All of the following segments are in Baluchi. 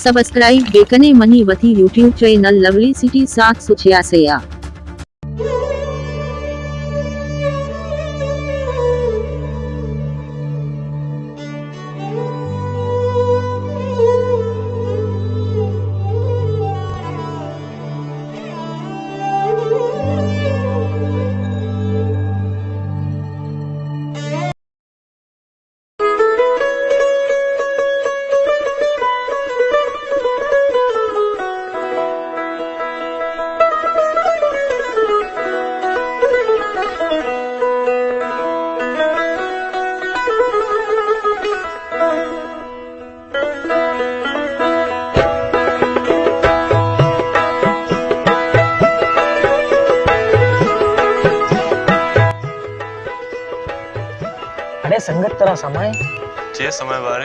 سبسکرائب بکنے منی وتی یوٹیوب چینل لولی سٹی سات سو چھیاسی ءَ۔ اڑے سنگت، ترا سمائے؟ چے سمائے بارے؟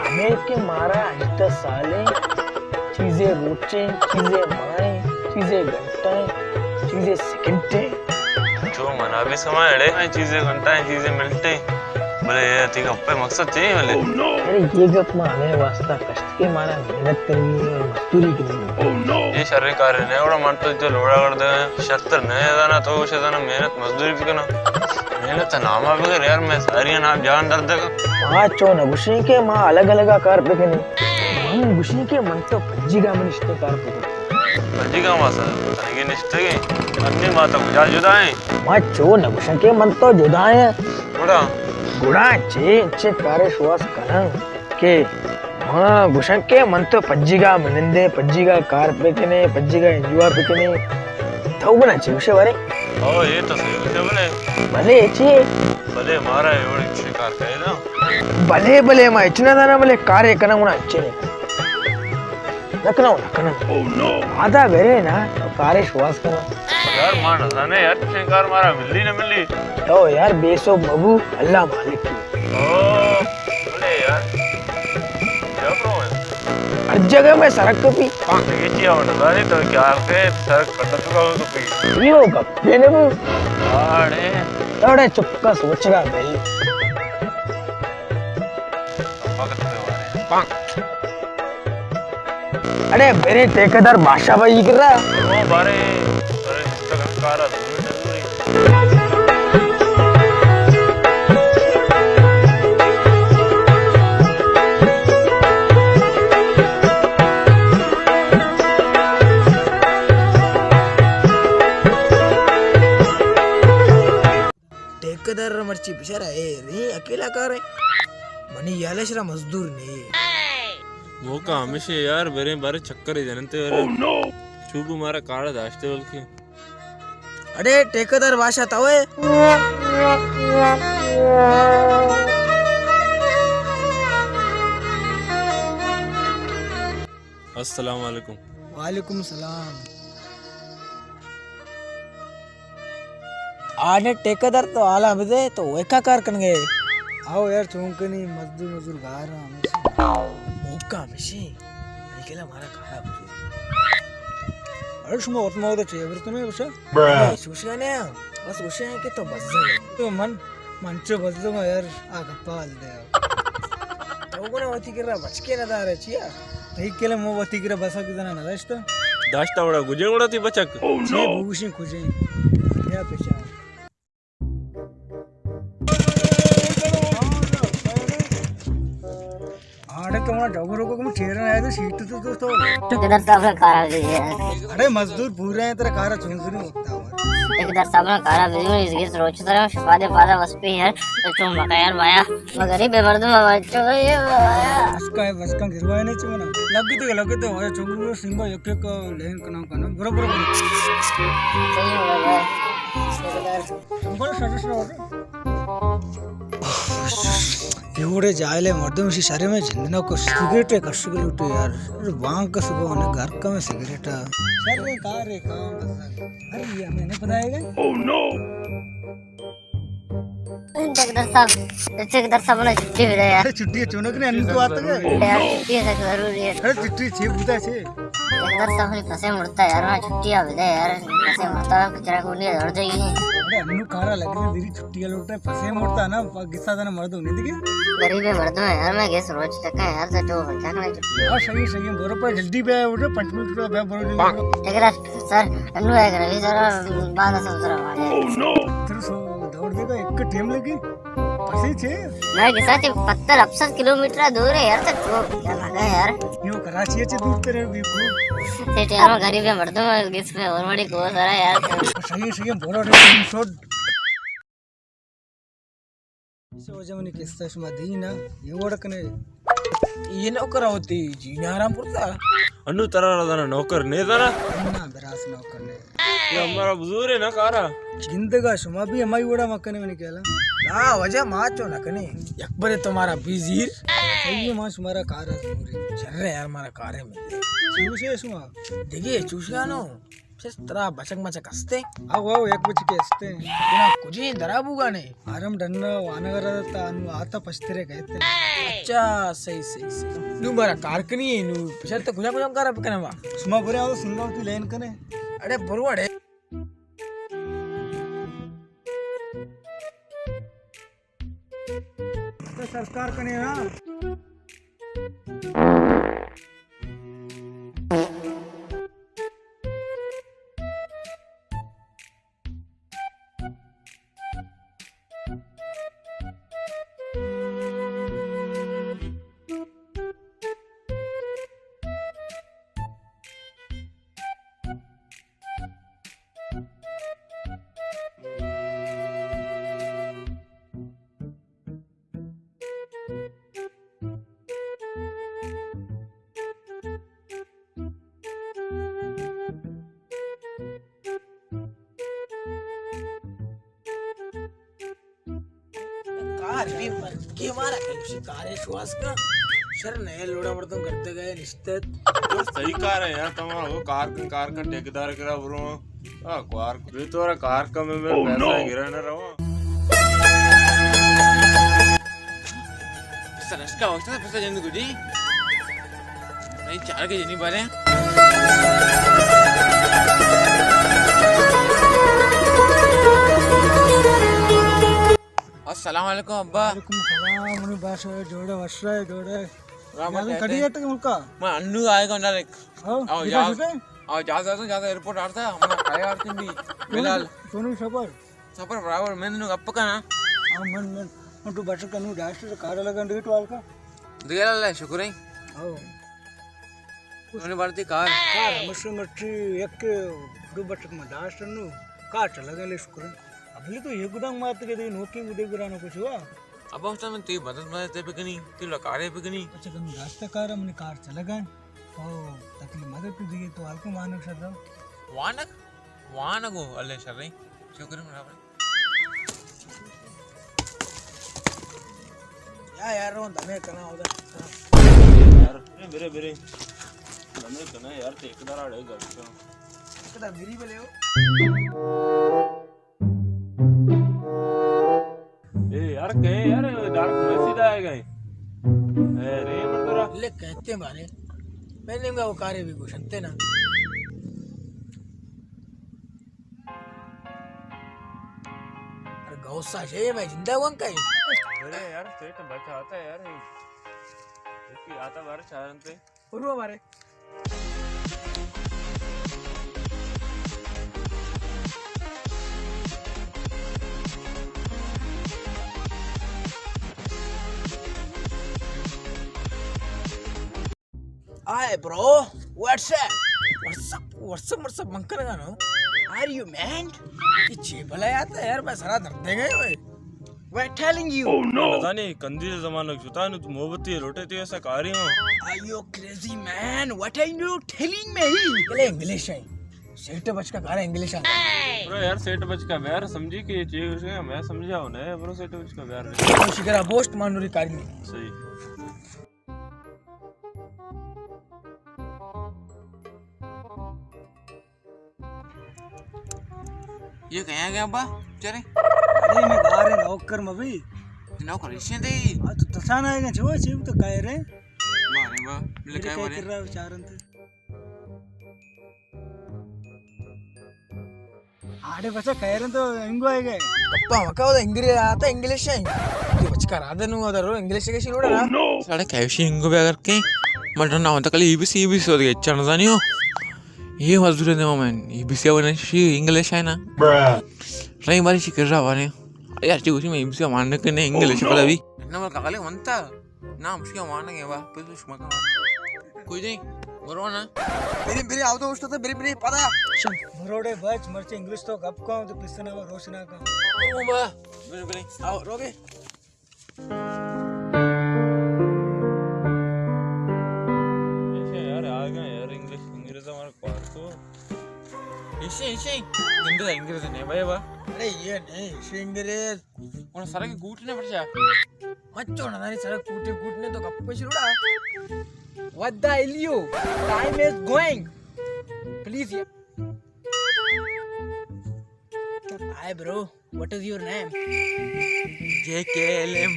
ہمیں کہ مارا ہژدہ سالیں، چیزے روچیں، چیزے ماہیں، چیزے گھنٹائیں، چیزے سیکنڈیں۔ چو منا بھی سمائے اڑے، چیزے گھنٹائیں، چیزے منٹیں۔ بلے اے تئی گپ ءِ مقصد چے ایں بلے؟ ارے، اے گپ ما ہمے واسطہ کشت کہ مارا محنت کرنی ہے اور مزدوری کرنی ہے۔ اے شریں کارے نہ ایں، گڑا من تو جو لوڑا کر دے، شرتر نہ زانا، تو گوشے زانا محنت مزدوری بکناں۔ محنت ءِ نام ءَ بگر یار، مئے ساری نام جان درد کا۔ ما چو نہ گوشیں کہ ما الگ الگ کار بکنیں۔ من گوشیں کہ من تو پجیگا من نشتیں کار بکنیں۔ پجیگا ما سر تنگی نشتگیں۔ انی ما تو کجا جدا ایں؟ ما چو نہ گوشاں کہ من تو جدا ایں۔ گڑا؟ گڑا چے، چے کارے شواز کناں کہ ما گوشاں کہ من تو پجیگا منندیں، پجیگا کار بکنیں، پجیگا انجوائے بکنیں۔ تو بنا چے گوشے بارے؟ او، اے تو صحیح گوشے بلے۔ بلے چے؟ بلے مارا اے وڑ چے کار کئے نا؟ بلے، بلے ما اچ نہ زاناں، بلے کارے کناں گڑا چے؟ نہ کناں، نہ کناں۔ آدا برے نا، تو کارے شواز کناں۔ یار، ما نہ زانیں یار، چشیں کار مارا ملی نہ ملی۔ تو یار، بے سوب مبو، اللہ مالک کی۔ او، بلے یار، کیا کرو ہے؟ ہر جگہ میں سرک کپی۔ یہ چی ہو نہ زانیں، تو کیا کے سرک پتہ تو کپی۔ یہ ہو گپ، یہ نہ بو۔ آڑے۔ اڑے چکا سوچ رہا بھائی۔ اڑے برے ٹھیکیدار بادشاہ بھائی کرا۔ او بارے، ارے، کارا ضروری، ضروری۔ ٹھیکیدار را مرچی بچارا اے رے اکیلا کار ہے۔ منی یالش را مزدور نہیں۔ موقع ہمیشہ یار، بریں بارے چکر ہی جننتے۔ چوبو مارا کارا داشتے بلکہ۔ اڑے ٹھیکیدار بادشاہ تو ہے۔ السلام علیکم۔ وعلیکم السلام۔ آنے ٹھیکیدار تو حالا بدے تو ویکا کار کنگے۔ آؤ یار، چون کنی مزدور مزدور گار ہمیشہ۔ موقع ہمیشہ۔ نکلا مارا کارا بزور۔ ارے شما وت ما ودا چے برتنے بشا؟ شوشیا نے، بس گوشے ہیں کہ تو بزگ۔ تو من من چو بزگاں یار، آ گپا حال دے۔ تو گڑا وتی کرا بچکے نہ دارے چیا؟ تئی کلے مو وتی کرا بسا کہ زنا نہ داشتا۔ داشتا وڑا گجے وڑا تی بچک۔ چے بوشیں کجے؟ یا پچا۔ آڑے تو منا ڈگرو کو کم چیرن آئے تو شیٹ تو تو تو۔ ٹھیکیدار صاحب نا کارا بزی ہے۔ اڑے مزدور پورے ہیں، تیرا کارا چون سنی ہوتا ہوا۔ ٹھیکیدار صاحب نا کارا بزی، اس گیس روچ ترا شفا دے پادا وسپی ہے، تو چون بکا یار بایا۔ ما غریب مردم ہم اچو یہ بایا۔ بس کا، بس کا گروائے نہیں چونا۔ لگتے، لگتے ہوا چون سنگا یک یک لین کنا کنا۔ برو، برو، برو۔ صحیح ہو گیا۔ برو، سر، سر، سر۔ اے وڑیں جاہلیں مردم، اشی شریں جند نہ کش، سگریٹے کشگ لوٹے یار۔ بانک صبح ہونے گھر کمیں سگریٹا۔ شریں کارے کام بزگ۔ ارے یہ ہمیں نہ پتہ ہے۔ ٹھیکیدار صاحب، ٹھیکیدار صاحب نے چھٹی بھی دے یار۔ ارے چھٹی ہے، چونک نے انو تو آتا ہے۔ یار، چھٹی ہے، سخت ضروری ہے۔ ارے چھٹی چھ بوتا چھ۔ سر، سب پسے مرتا یار، میں چھٹی آ بدے یار، پسے مرتا، کچرا کو نہیں دور دے گی۔ ارے انو کارا لگے دیری چھٹی لوٹے، پسے مرتا نا، گسا دنا مردو نہیں دیگے۔ غریب مردم ہے یار، میں گیس روز تک ہے یار، تو جو بچا کرے چھٹی۔ ہاں، صحیح، صحیح، برو پر جلدی بے، اٹھو، پانچ منٹ کا بے، برو جلدی۔ ٹھیک ہے سر، انو ہے کرے، سر، بعد سے اترا۔ تیرے سو دور دے گا، ایک ٹائم لگی۔ پسی چے؟ میں کسا چے پتر اپسد کلومیٹر دور ہے یار، تک کو کیا لگا یار؟ یو کراچی چے دور ترے بھی کو۔ سیٹ یار، غریب ہے مردم، گس میں اور بڑی کو سارا یار۔ صحیح، صحیح، بولو ٹائم شوٹ۔ اسے وجہ منی قصہ شما دینا، یہ وڑ کنے۔ یہ نوکر ہوتی جی، آرام پورتا۔ انو ترا را دانا نوکر نے دانا؟ نا، براس نوکر نے۔ یہ ہمارا بزور ہے نا کارا۔ گندگا شما بھی ہمائی وڑا مکنے منی کہلا۔ نا، وجہ ما چو نہ کنے۔ یک برے تمہارا بزیر۔ صحیح ہے، ما شمارا کارا ضرور ہے۔ شر ہے یار، ہمارا کارے میں۔ چیو سے شما؟ دیکھیے، چوشیانو۔ چست ترا بچک مچک ہستے؟ آو، آو، یک بچکے ہستے۔ تینا کجیں درا بوگانے؟ آرم ڈنا وانگ ء رہتا، انو آتا پشترے گئے تھے۔ اچھا، صحیح، صحیح، صحیح۔ نو مارا کار کنی ہے، نو پشت تو کجا کجا کار بکنے ما؟ شما برے آو، سنگا ہوتی لین کنے۔ اڑے برو اڑے۔ تو سرکار کنے نا۔ کار بھی مرگے مارا کلوشی کارے شواز کا۔ شر نئے لوڑا مردم کرتے گئے نشتت۔ تو صحیح کار ہے یار، تمہارا وہ کار کا، کار کا ٹھیکیدار کرا برو۔ آ، کار کو۔ یہ تو کار کا میں، میں پیسہ گرا نہ رہا۔ سرشکا ہوتا ہے، پیسہ جند کو جی۔ نہیں، چار کے جنی بارے۔ السلام علیکم ابا۔ وعلیکم السلام، منی بادشاہ، جوڑے وشرے، جوڑے۔ رحمت یار، ہے کڑی تے۔ ہے تے ملکا؟ میں انو آئے گا ڈائریکٹ۔ ہاں، آؤ، جہاز، جہاز۔ آؤ، جہاز آتا، جہاز ایئرپورٹ آتا، ہمارا کھڑے آتے بھی۔ بلال۔ سونی سفر۔ سفر برابر، میں نے گپ کنا۔ ہاں، من، من، من تو بچ کنو ڈاسٹر کار لگا ڈیٹ وال کا۔ دگہ اللہ شکر ہے۔ ہاں۔ انہیں بارتی کار۔ کار، مشی مرچی یک دو بچک ما ڈاسٹر نو۔ کار چلا گئے لے شکر ہے۔ ابھی تو یہ گدان مات کے دے نوکی مدے گرانا کچھ ہوا۔ ابا استاد من تئی مدد مدد تے بکنی، تئی لکارے بکنی۔ اچھا، تم راستہ کار، منی کار چلا گئے۔ او، تکلیف مدد تو دیگه تو ہلکو وانگ شر۔ وانگ؟ وانگ ہو، اللہ شر۔ شکر برابر۔ یا یار، رو دمے کنا ادھر۔ یار، میرے، میرے۔ دمے کنا یار، تے ایک دار آڑے گا۔ ایک دار میری بلے ہو۔ اے یار، کہے یار، ڈائریکٹ میسج آئے گئے۔ اے رے مردورا۔ لے کہتے مارے۔ میں نے کہا وہ کارے بھی گوشنتے نا۔ ارے گوسا شے میں زندہ ہوں کہیں۔ ارے یار، سیٹ بچا آتا ہے یار۔ اس کی آتا بار چارنتے۔ پرو مارے۔ Hi bro, what's up? What's up? What's up? What's up? من کنگا نو۔ Are you mad? یہ چی بلا آتا ہے یار، میں سرا درد دے گئے ہوئے۔ We're telling you. Oh no! نزانی کندی زمانگ شتا نو تو محبتی لوٹے تی ایسا کاری ہوں۔ Are you crazy man? What are you telling me? بلے انگلش ہے۔ سیٹ بچ کا کار انگلش ہے۔ برو یار سیٹ بچ کا بیار سمجھی کہ یہ چیز ہے، میں سمجھا ہوں نا، برو سیٹ بچ کا بیار۔ کوشش کرا بوسٹ مانوری کاری۔ صحیح۔ یہ کہیں گیا ابا؟ چلے۔ ارے میں گار نوکر مبی۔ نوکر ایشیں دے۔ آ تو تسان آئے گا، چھو چیو تو کہہ رہے۔ مارے با، لکھائے مارے۔ کر رہا بیچارن تے۔ آڑے بچا کہہ رہے تو انگو آئے گئے۔ گپا مکا، وہ انگریز آتا، انگلش ہے۔ تو بچ کرا دے نو ادھر انگلش کے شروع نا۔ ساڑے کیشی انگو بے اگر کے، من ڈنا ہوتا کلی E B C, E B C ہوتا، اچھا نہ جانی ہو۔ یہ مزدور دے میں ای بی سی ہونے شی انگلش ہے نا۔ نہیں باری شی کر رہا وانے۔ یار چی گوشی میں ای بی سی مان کے نہیں انگلش پر ابھی۔ نہ مر کالے ونتا۔ نا، مشکل وانگ ءَ واپس شما کن۔ کوئی نہیں، برو نا۔ بریم، بریم، آو تو اشتو تو، بریم، بریم، پدا۔ بروڑے بچ، مرچی انگلش تو گپ کن، تو پسنا روشنا کن۔ برو با۔ بریم، بریم، آو، روگے۔ ایسے یار، آ گئے یار، انگلش، انگریز ہمارا پار کو۔ ایسے، ایسے، انگریز، انگریز نہیں بھائی با۔ ارے یہ نہیں، ایسے انگریز۔ انہاں سرا کے گوٹ نے پرچا۔ مچو نا، دانی سرا کوٹے گوٹ نے تو گپ شروع۔ What the hell you? Time is going. Please. Hi bro, what is your name? J K L M.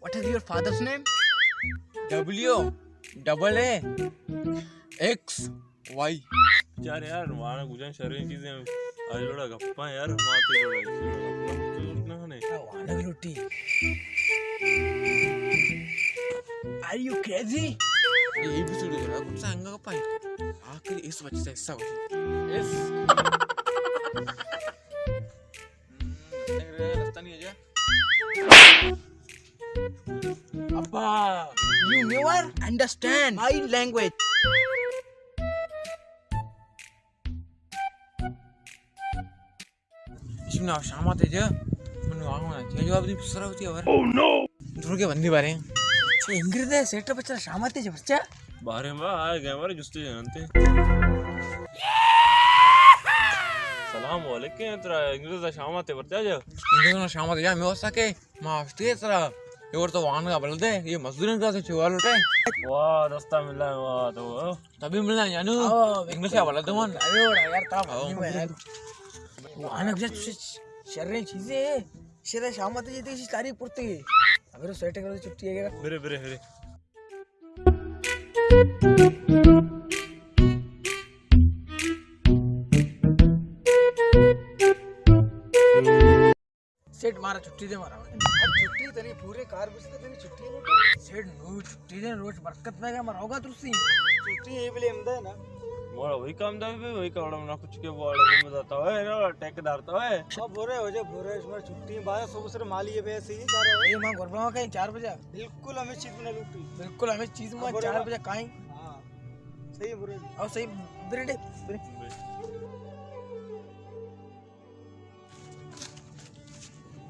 What is your father's name? W double A X Y. یار، یار، وانگ کجام شریں چیزیں۔ آج لوڑا گپاں یار، ماتے لوڑا، لوڑا گپاں تو زرت نہ کنے۔ آ، وانگ لوٹی۔ Are you crazy? یہ بھی سوڑی لوڑا، کچھ سا انگا گپاں۔ آخر اس بچے سے حصہ ہوئی۔ اس۔ ہم، رستہ نہیں ہے جا۔ ابا، you never understand my language. اشی نا شامات جا، من آہو نا، چے جواب دی سرا ہوتی ہے۔ Oh no! درو کے بندی بارے۔ چے انگریز ہے، سیٹ بچا شامات جا بچا۔ بارے ما آئے گئے ہمارے جستے جانتے۔ سلام علیکم، ترا انگریز شامات پرچا جا؟ انگریز شامات جا، میں ہو سکے۔ ما اشتی سرا، یہ ور تو وانگا بلدے، یہ مزدوریں کا سے چوال اٹھے۔ واہ، دستا ملا، واہ تو۔ تبھی ملنا جانو۔ آؤ، انگلش کا بلد وان۔ ارے وڑا یار، تا آؤ۔ وانگ جا چوش شریں چیزیں۔ شریں شامات جی تیشی تاریخ پرتی۔ ابھی تو سیٹ کر چھٹی ہے۔ برے، برے، برے۔ سیٹ مارا چھٹی دے مارا۔ اب چھٹی تری پورے کار بستے تری چھٹی نہیں۔ سیٹ نو چھٹی دے، روچ برکت پہ گیا مروگا ترسی۔ چھٹی یہ بلے امدے نا۔ مارا وہی کام دا بھی، وہی کام نا کچھ کے بولا بھی مزہ تا ہے نا، ٹھیکیدار تا ہے۔ اب بورے ہو جائے، بورے اس میں چھٹی، بعد صبح سے مالی ہے ویسے ہی سارا۔ یہ ماں گربا کہیں چار بجے۔ بالکل ہمیں چیز میں لوٹی۔ بالکل ہمیں چیز میں چار بجے کہیں۔ ہاں۔ صحیح ہے، برے۔ او صحیح، برے ڈے، برے۔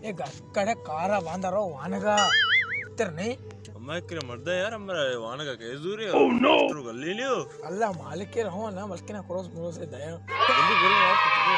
اے گا-، کڑے کارا باندا رو وانگا۔ تر نہیں؟ میں کرے مردہ یار، ہمارا وانگا کے زورے۔ Oh no! ماسٹر گلی لیو۔ اللہ مالک کے رہو نا، ملکنا کروس مروس دیا۔ جلدی کرو یار، کتنے